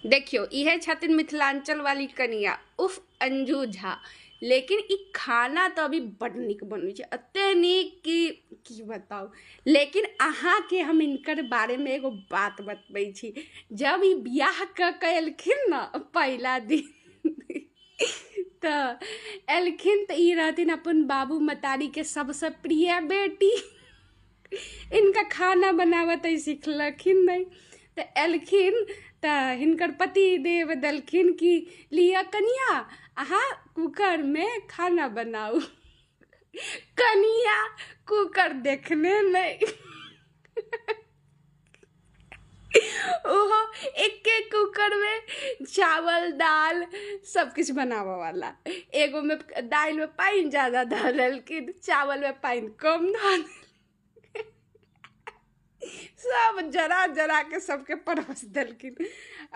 देखियौ, इहे छथिन मिथिलांचल वाली कनिया उफ अंजू झा। लेकिन ई खाना तऽ अभी बड्ड नीक बनबै छै, एते नीक कि की बताउ। लेकिन अहाँके हम हिनकर बारेमे एगो बात बतबै छी। जब ई बियाह कऽ के एलखिन ने पहिला दिन तऽ एलखिन तऽ ई रहथिन अपन बाबू मतारीके सबसँ प्रिय बेटी। इनका खाना बनाबऽ तऽ ई सिखलखिन नहि। तऽ एलखिन तऽ हिनकर पतिदेव देलखिन कि लिअ कनिया, अहाँ कूकरमे खाना बनाउ। कनिया कूकर देखने नहि, ओहो एके कूकरमे चावल दाल सब किछु बनाबऽ वाला। एगो मे दालि मे पानि ज्यादा धऽ देलखिन, चावल मे पानि कम धऽ देलखिन, सब जरा जरा के सबके परोस देलखिन।